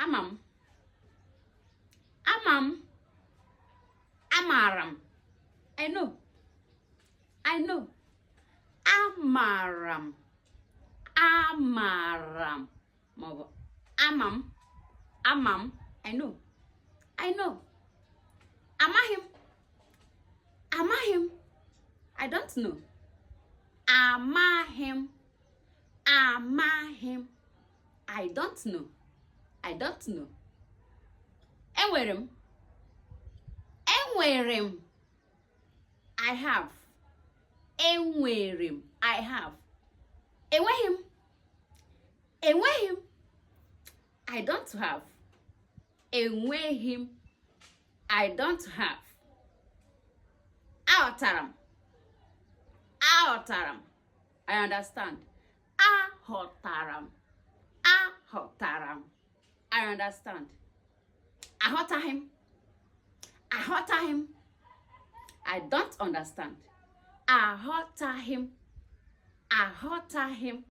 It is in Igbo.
Ama m. Ama m. Amaara m. I know. I know. Amaara m. Amaara m maọbụ ama m. Ama m. I know. I know. Amaghị m. Amaghị m. I don't know. Amaghị m. Amaghị m. I don't know. I don't know. Enwere m. Enwere m. I have. Enwere m. I have. Enweghị m. Enweghị m. I don't have. Enweghị m. I don't have. Aghọtara m. Aghọtara m. I understand. Aghọtara m. Aghọtara m. I understand. Aghọtaghị m. Aghọtaghị m. I don't understand. Aghọtaghị m. Aghọtaghị m.